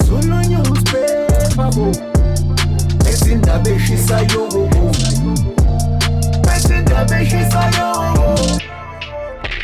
Zulu newspaper bo. Ezindaba eshisayo bo. Ezindaba eshisayo.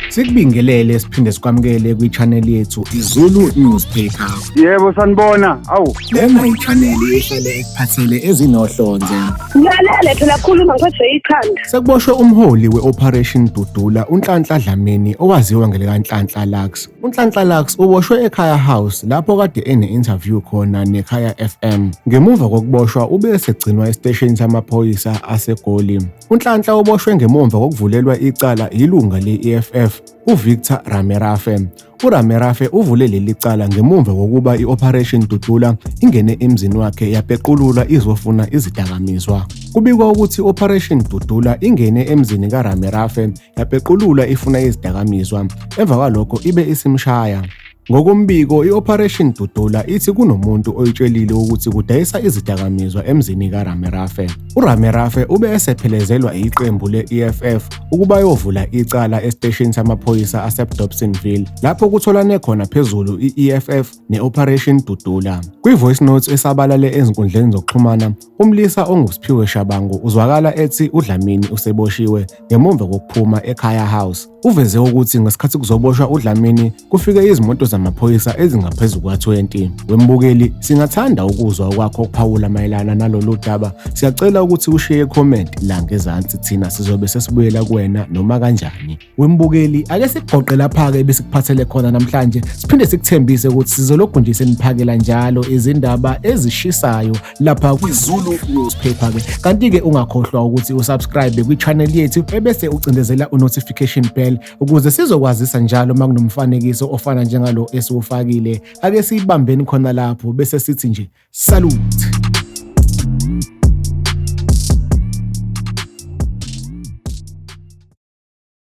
Sikubingelele siphinde sikwamukele kwi-channel yethu iZulu Newspaper. Yebo sanibona. Awu. Lena i-channel ehlale ekuphathele ezinohlonze. Ngilalele phela khuluma ngiphethwe ikhanda. Sekuboshwe umholi we-Operation Dudula uNhlanhla Dlamini owaziwa ngelikaNhlanhla Lux. UNhlanhla Lux uboshwe eKhaya House lapho kade ene-interview khona neKhaya FM. Ngemuva kokuboshwa ube esegcinwa esiteshini samaphoyisa aseGoli. UNhlanhla uboshwe ngemuva kokuvulelwa icala yilunga le-EFF uVictor Ramerafe. URamerafe uvule leli cala ngemuva kokuba i-Operation Dudula ingene emzini wakhe yapequlula izofuna izidakamizwa. Kubikwa ukuthi i-Operation Dudula ingene emzini kaRamerafe yapequlula ifuna izidakamizwa, emva kwalokho ibe isimshaya. Ngokombiko, i-Operation Dudula ithi kunomuntu oyitshelile ukuthi kudayisa izidakamizwa emzini kaRamerafe. URamerafe ube esephelezelwa iqembu le-EFF ukuba ayovula icala esiteshini samaphoyisa aseDobsonville lapho kutholane khona phezulu i-EFF ne-Operation Dudula. Kwi-voice note esabalale ezinkundleni zokuxhumana, umlisa onguSiphiwe Shabangu uzwakala ethi uDlamini useboshiwe ngemuva kokuphuma eKhaya House. Uveze ukuthi ngesikhathi kuzoboshwa uDlamini kufike izimoto zamaphoyisa ezingaphezu kuka-20. Wembukeli, singathanda ukuzwa okwakho ukuphawula mayelana nalolu daba. Siyacela ukuthi ushiye comment la ngezansi, thina sizobe sesibuyela kuwena noma kanjani. Wembukeli, ake sikugoqe lapha-ke ebesikuphathele khona namhlanje, siphinde sikuthembise ukuthi sizolokhu nje seniphakela njalo izindaba ezishisayo lapha kwiZulu Newspaper-ke. Kanti-ke ungakhohlwa ukuthi usubscribe kwi-channel yethu ebese ucindezela u-notification bell ukuze sizokwazisa njalo uma kunomfanekiso ofana njengalo esiwufakile. Ake siyibambeni khona lapho bese sithi nje salute.